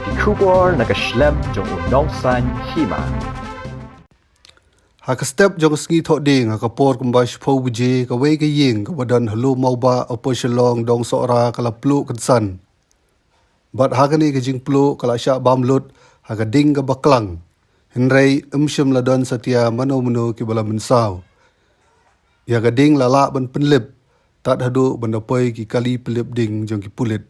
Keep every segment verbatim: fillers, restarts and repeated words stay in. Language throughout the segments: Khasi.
Ki khubor na ka shlem jong u nongsan hima. Ha ka step jong ka sngi Thohdieng, ha ka por kumba shiphew baje, kawei ka ïing kaba don ha Lum Mawbah, Upper Shillong, Dong Sohra, ka la pluh kynsan. Bad ha kane ka jingpluh ka la shah bam lut ha ka ding kaba klang. Hynrei ym shym la don satia mano mano kiba la mynsaw. Ïa ka ding la lah ban pynlip tad haduh ban da poi ki kali pynlip ding jong ki pulit.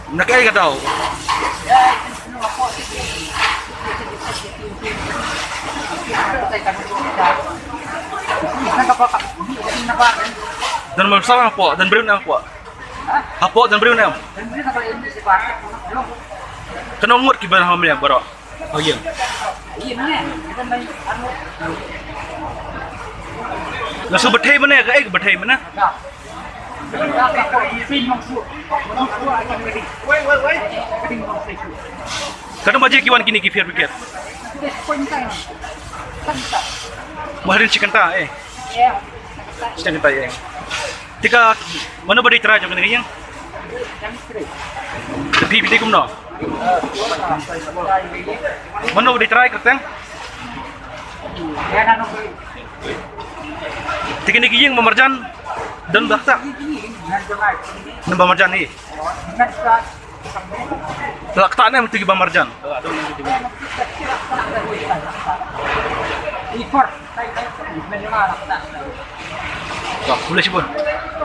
Na kaei ka daw? Don mynsaw hapoh, don briew ne em hapoh? Hapoh don briew ne em? Ka nongngut kiba ha mane baroh. Oh, ïa. La shu batai mane, kaei ka batai mane? Katno baje ki wan kine ki fire brigade? Ba hadien shi kynta, eh. Shi kynta, eh. Te ka, mano ba dei trai jong kane ka ïing? Phi, phi dei kumno? Mano ba dei trai kyrteng? Te kane ka ïing ba marjan don ba ktah? Don ba marjan hi. Ba ktah ne mynta ki ba marjan? Ka khublei shibun.